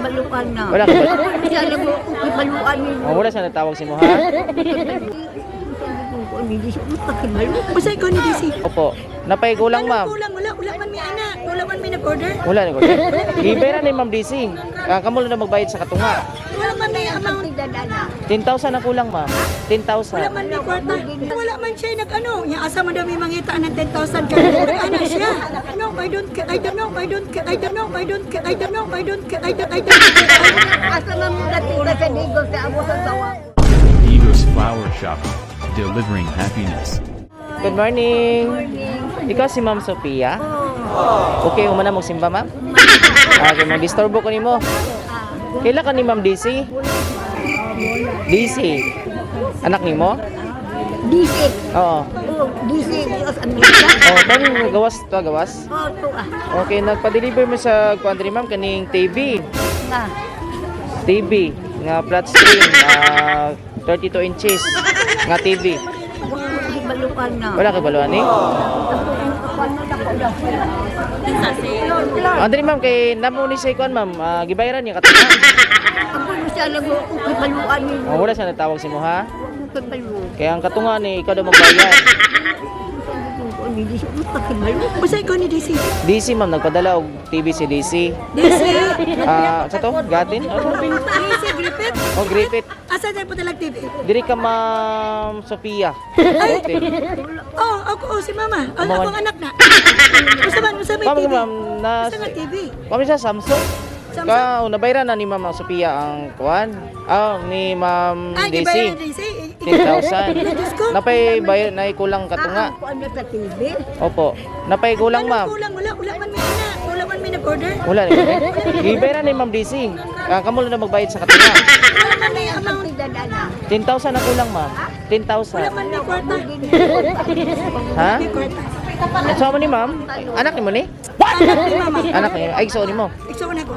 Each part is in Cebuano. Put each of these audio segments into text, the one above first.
Kibaluan na. Wala ka ba? Siya lang mo ako kibaluan ni. Oh, wala siya natawag si mo ha? Basta ikaw ni DC. Opo. Napay kulang, Anong ma'am. kulang? Wala, wala man may anak. Wala man may nag-order. Wala na ko. Gibera ni Ma'am DC. Ah, kamo lang na magbayad sa katunga. Wala man may amount. 10,000 na kulang, ma'am. 10,000. Wala man may kwarta. Wala man siya nag-ano. Yung asa man daw may mangita ng 10,000 ka. Nag-ana siya. No, I don't, I don't know, I don't, I don't know, I don't, I don't know, I don't, I don't, I don't. Asa man mo dati ka sa Digos sa amo sa tawag. Eagles Flower Shop, delivering happiness. Good morning. Ikaw si Ma'am Sophia? Okay, umana mo simba, ma'am? Ah, okay, mag-disturbo ko nimo. Kaila ka ni Ma'am DC? DC. Anak nimo? DC. Oo. Oh, DC Dios Amerika. Oh, tani gawas to gawas. Oh, to ah. Okay, nagpa-deliver mo sa kuan diri, ma'am, kaning TV. Nga. TV nga flat screen, 32 inches nga TV. Kibaluan na. Wala kay baluan ni? Andre ma'am, kay namo ni sa kuan, ma'am, gibayaran niya katunga. Ako mo siya lang mo ako kibaluan ni. Oh, wala siya natawag si mo ha. Kibaluan. Kaya ang katunga ni ikaw daw magbayad. Basta ikaw ni DC. DC ma'am, nagpadala og TV si DC. DC. Ah, sa to? Gatin? Oh, DC Griffith. oh Griffith. Asa tayo po talag TV? Diri ka Ma'am Sophia. Ay. Okay. Oh, ako, oh, si mama. Oh, Mama. akong anak na. Usa man, usa may Ma'am, TV. ma'am, na Usa nga TV. Kami sa Samsung. Samsung? Ka, oh, nabayaran na ni Ma'am Sophia ang kuan. Ah, ni Ma'am Ay, DC. gibayaran DC. 10,000. Diyos ko. Napay bayar na kulang katunga. Ako ano sa TV. Opo. Napay kulang, Anong ma'am. kulang? Wala, wala man may anak. Wala man may nag-order. Wala na. Gibayaran ni Ma'am DC. Ah, kamo lang na magbayad sa katunga. Wala man may amount. 10,000 na kulang, ma'am. Wala 10,000. man may kwarta. Ha? May kwarta. Sa mo ni ma'am? Anak ni mo ni? Anak ni mama. Anak ni. Ay, so ni mo. Igsoon ako.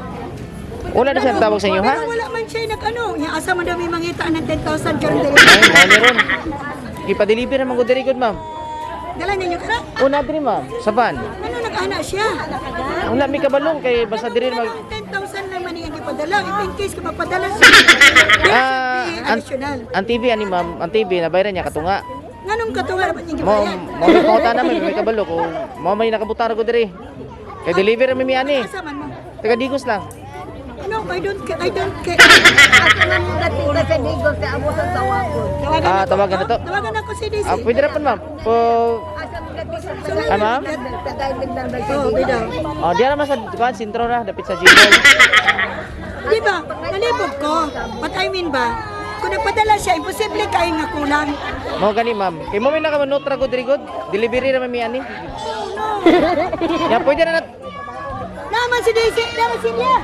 Wala na siya tawag sa inyo, ha? Pero wala man siya nag-ano. Yung asa man daw may mangita ng 10,000 karon diri. Ay, mao ni ron. Ipa-deliver naman ko diri gud, ma'am. Dala ninyo ka na. Una diri, ma'am. Sa van. Ano nag-ana siya? Wala mi kabalong kay basta diri mag Anong 10,000 lang man iyang gipadala? If in case ka mapadala siya, there Ah, should be ang, additional. ang TV ani ma'am, ang TV nabayaran niya katunga. Nganong katunga dapat niyang Mo gibayad? mo may pangutan na may kabalo ko. Mo may nakabutar ko diri. Kay deliver mi mi ani. Asa man mo? Taga Digos lang. No, I don't, I don't care. Asa man mo dati ka sa Digos sa amo sa tawagon. Tawagan Ah, ako. tawagan na to. Tawagan ako si DC. Ah, pwede ra pud ma'am. Po Asa mo dati ka sa Ah, ma'am? Sa diving ng Oh, bidaw. Oh, diyan naman sa kuan sentro ra dapit sa Gmall. Di ba? Nalibog ko. What I mean ba? Kung nagpadala siya, imposible kayo nga kulang. Mo gani ma'am. Kay mo may nakamanot ra ko diri gud. Delivery ra mi ani. No. Ya pwede na nat. Naman si Daisy, naman si niya.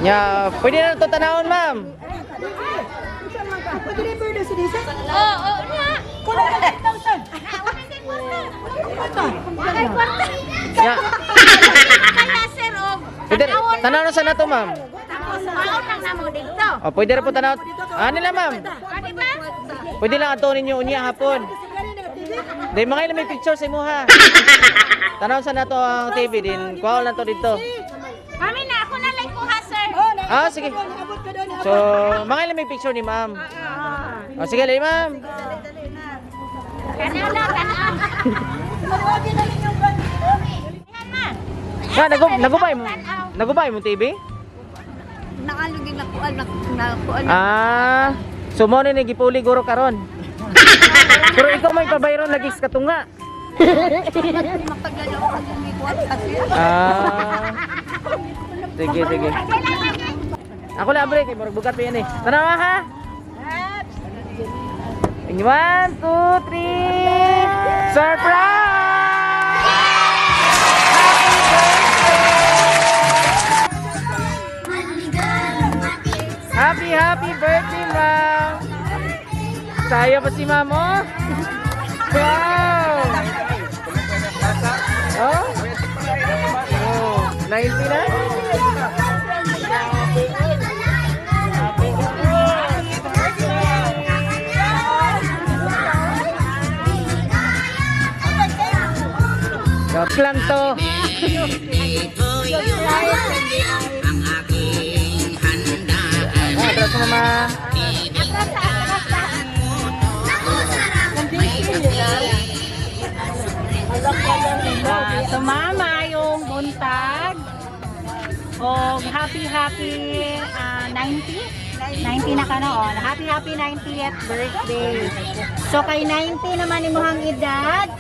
Ya pwede na to tanawon, ma'am. Pa-deliver daw si Daisy. Oo, oo na. Kulang ka 10,000. Kwarta. Ay, kwarta. Ya Kaya sir, og pwede tanaw na sa nato, ma'am. tapos maon lang namo dito. Oh, pwede ra po tanaw. Ani lang, ma'am. Pwede ba? Pwede lang ato ninyo unya hapon. Di mga ilang may picture sa imuha. Tanaw sa nato ang TV din. Kuha lang to dito. Kami na, ako na lang kuha, sir. Oh, na- Ah, sige. Abot ka doon. So, mga ilang may picture ni ma'am. Oh, sige, lali, ma'am. Tanaw na, tanaw. Tawagin na ninyong brand. Yan ma. Ha, nagubay mo. Nagubay mo TV? Naalugin ako anak na kuan. Ah, so mo ni gipuli guro karon. Pero ikaw may pabayron lagi sa katunga. Mapadala ko sa may kuan kasi. Ah. Sige, sige. Ako lang abre kay murag bugat pa yan eh. Tanawa ha. One, two, three. Surprise! Happy, happy birthday, ma'am! Saya pa si ma'am, oh! Wow! Oh? Oh, 90 na? Joke lang to. Og happy happy 90? 90 na ka noon. Happy happy 90th birthday. So kay 90 naman imuhang edad,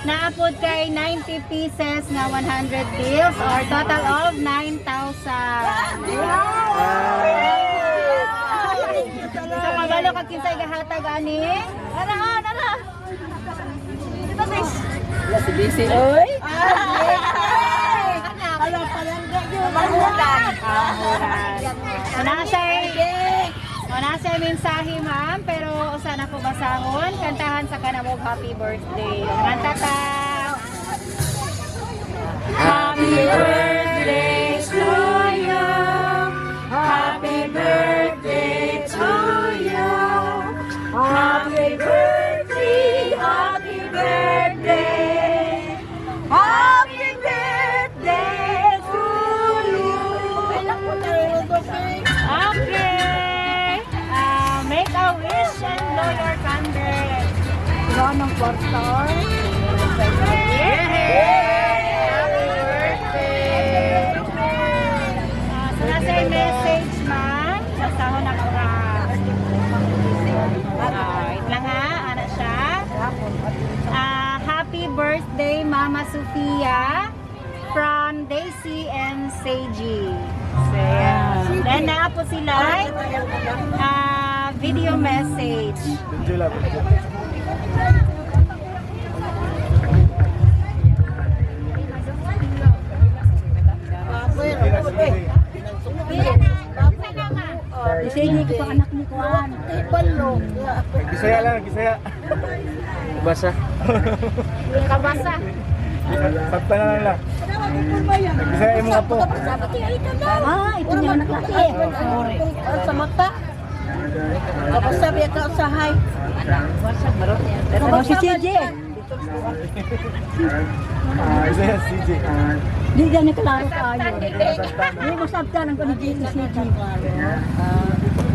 naapod kay 90 pieces nga 100 bills or total of 9,000. So kabalo kag kinsay gahatag ani? Ara ara. Oy. Ala palangga yun. Wala siya mensahe, ma'am, pero usa na ko basahon, kantahan sa kanamog happy birthday. Kanta ta. Happy birthday to you. Happy birthday to you. Happy birthday, happy birthday. Happy birthday to you. Okay. Make a wish and blow your candle. Anong kwarta? Happy birthday! So nasa yung message, ma'am. Basahon ako ra. Wait lang ha. Ano siya? Happy birthday, Mama Sofia, from Daisy and Seiji. So, yeah. Then naa po sila video message. Isigi ko pang anak ni Juan. Bisaya lang, Bisaya. Basa. Kabasa. Sakta na lang lang. Bisaya mo nga po. Ah, ito niya anak laki. Sa mata. Tapos sabi ka usahay. Oh, si CJ. Bisaya CJ. Di gani klaro kayo. Di mo sabtan ang ni CJ.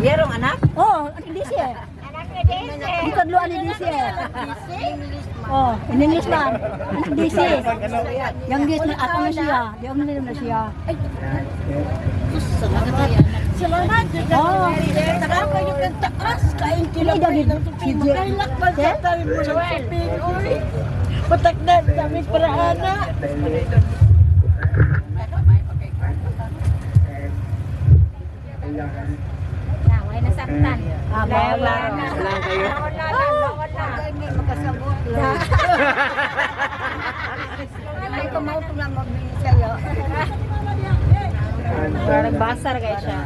Yerong anak? Oh, ang DC eh. Anak ni Daisy. Di kadluan ni DC eh. Oh, in English man. Anak DC. Yang DC na ako na siya. Di ako na siya. Salamat. Oh. Tara kayo kang taas. Kain Hindi gani CJ. Kailak man sa tayo mo ng tubig. Uy. Patak na, dami para ana. Way nasaktan. Ah, bawal. Lang kayo. Makasabot lang. Ay, kumauto na magbili sa'yo. Nagbasa ra kayo siya.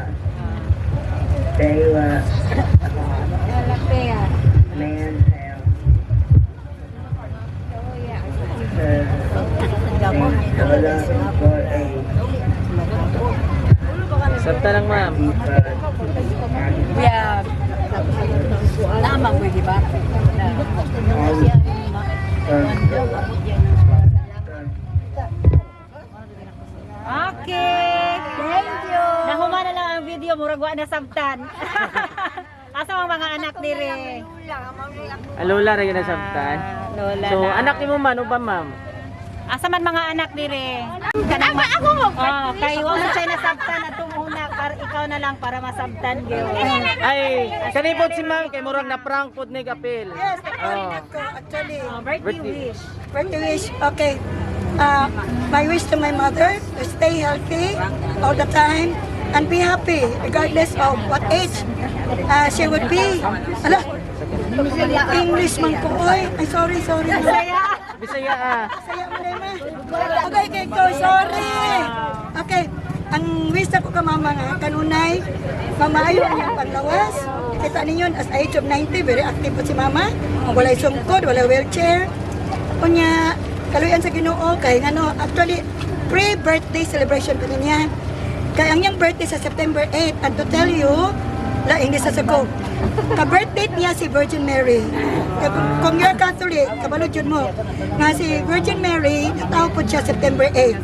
Sabta lang, ma'am. Yeah. Tama pwede ba? Okay. Thank you. Nahuma na lang ang video, murag wa na sabtan. Asa ang mga anak dire? Ah, Lola ra yun ang sabtan. Ah, Lola So, na. anak ni mo man o ba, ma'am? Asa man mga anak dire? Kanang ako mo. Oh, kay wa man siya nasabtan atong una para ikaw na lang para masabtan gyud. Ay, kanipod si ma'am kay murag na prank pod ni Gapil. Yes, Oh. actually. Oh, birthday Birthday. wish. Birthday wish, okay. My wish to my mother to stay healthy all the time and be happy regardless of what age she would be. Ala, English man ko, oy. Ay, sorry, sorry. Saya. Bisaya ah. Saya mo na, ma. Okay, okay, ko, sorry. Okay, ang wish ako ka mama nga, kanunay, mamaayo ang iyang panglawas. Kita ninyo, as age of 90, very active po si mama. Walay sungkod, walay wheelchair. Unya, kaluyan sa Ginoo kay ngano, actually pre-birthday celebration pa niya. Kay ang iyang birthday sa September 8, and to tell you, la English sa ko. Ka-birthday niya si Virgin Mary. Kaya kung you're Catholic, kabalo jud mo. Nga si Virgin Mary, natawo po siya September 8.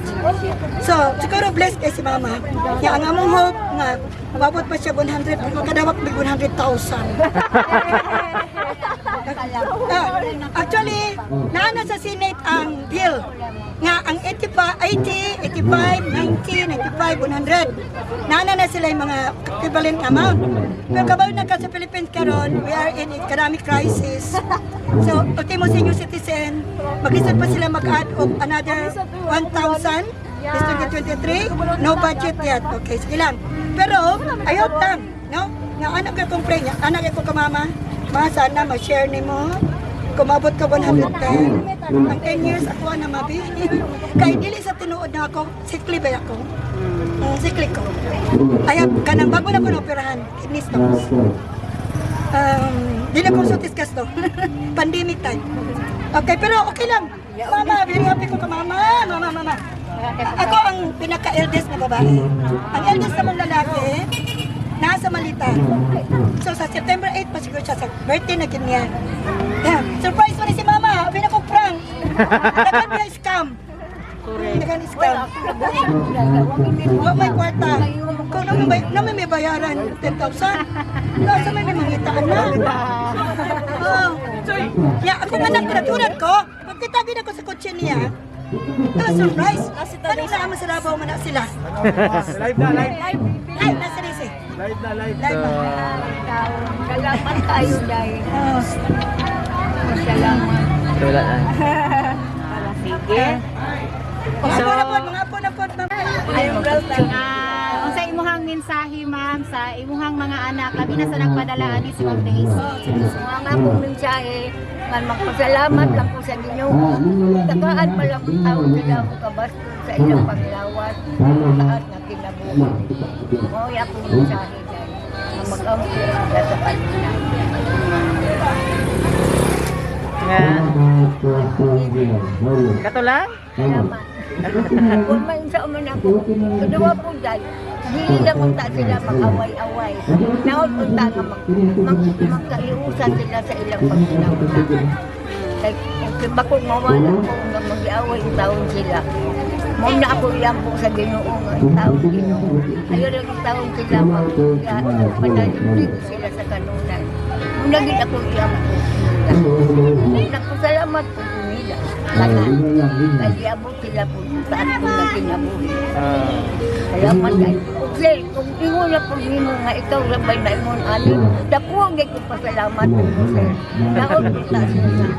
So, siguro blessed kay si Mama. Kaya ang among hope nga mababot pa siya 100, makadawat mig 100,000. Ah, actually, naana sa Senate ang bill nga ang 85, 80, 85, 90, 95, 100. Naana na sila yung mga equivalent amount. Pero kabalo na ka sa Philippines karon, we are in economic crisis. So, ultimo senior citizen, maglisod pa sila mag-add of another 1,000 this 2023. No budget yet. Okay, sige lang. Pero, I hope lang, no? Nga anak ko kong pre niya, anak ko kamama, ma sana ma-share nimo. Kumabot ka 110. Ang 10 years ako na mabi. Kay dili sa tinuod na ako, sikli ba ako? Sikli ko. Ay, kanang bago na ko na operahan, kidney stones. Dili ko sutis gasto. Pandemic time. Okay, pero okay lang. Mama, very happy ko ka, mama. Mama, mama. Ako ang pinaka-eldest na babae. Ang eldest namang lalaki, nasa Malita. So sa September 8 pa siguro siya sa birthday na ganyan. Yeah. Surprise mo ni si Mama. Abi na ko prank. Dagan niya scam. Dagan scam. Wa may kwarta. Kung nung may bayaran 10,000. Nasa may mangitaan na. Oh. Yeah, ako nga naturat ko. Pagkita gid ako sa kotse niya. Ah, surprise. Ano na amo sa labaw man na sila. Live na, live. Live na sila eh. Live na, live. Live ba? Salamat tayo dahil. Oh. Salamat. Wala na. Sige. Mga apo na po, mga apo na po, ma'am. Ah, unsa imuhang mensahe, ma'am, sa imuhang mga anak labi na sa nagpadala ani si Ma'am Daisy? Mga akong mensahe, nga magpasalamat lang ko sa Ginoo. Tagaan pa lang kong taon sila ako kabasto sa ilang panglawas, taas na kinabuhi. Mao akong mensahe dahil nga mag-ampo sila sa kanila. Nga. Kato lang? Salamat. Kung may sa man ako, kaduwa po dahil, dili lang unta sila mag-away-away. Naot unta nga magkaiusan sila sa ilang pagkinabuhi. Kay kung bakong mawala ko nga mag-away ang taon sila. Mao na ako iyang po sa Ginoo nga ang taon Ginoo. Ayo lang ang taon sila mag panalig sila sa kanunan. Mao na gid ako iyang po. Nagpasalamat po ko nila. Tanan. Kay giabot sila po sa atong nga kinabuhi. Ah. Salamat kay. Ug sir, kung ingon na po nimo nga ikaw ra bay maingon ani, dako ang ko pasalamat nimo sir. Daot kita sir na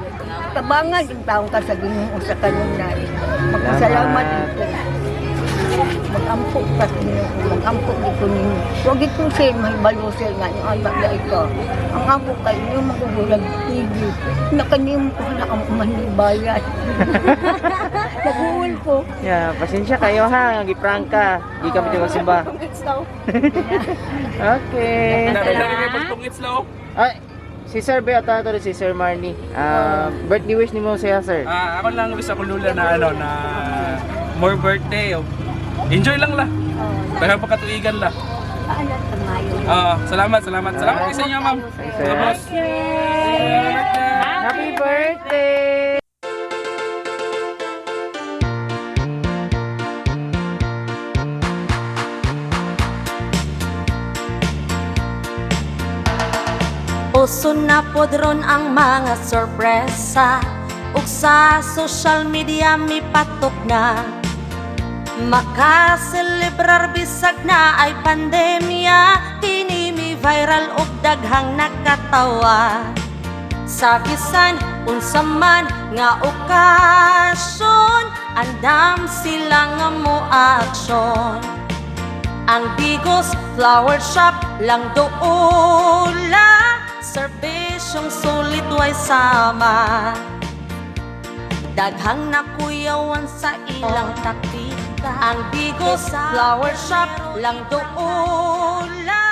tabangan yung taong ka sa Ginoo sa kanunay. Magpasalamat ko. Magampo ka sa Ginoo, magampo gid ko ninyo. Wag gid ko sir mahibalo sir nga ang anak na ikaw. Ang amo kay inyo magugulag TV. Nakanim ko na ang manibayan. Naguol ko. Yeah, pasensya kayo ha, giprank ka. Di kami di magsimba. Okay. Ay, si Sir Beata to si Sir Marnie. Ah, birthday wish nimo siya, sir. Ah, ako lang wish ako lula na ano na more birthday. Oh. Enjoy lang la. Dahil pagkatuigan la. Anak tamayo. Ah, salamat, salamat. Salamat kayo sa inyo, ma'am. Sir. Tapos, Happy birthday! Uso na pod ron ang mga sorpresa ug sa social media mipatok na. Makaselebrar bisag na ay pandemya, kini mi viral ug daghang nakatawa. Sa bisan unsa man nga okasyon, andam sila nga mo aksyon. Ang Digos Flower Shop lang doula, serbisyong sulit way sama. Daghang nakuyawan sa ilang taktika. Ang Digos Flower Shop lang doula.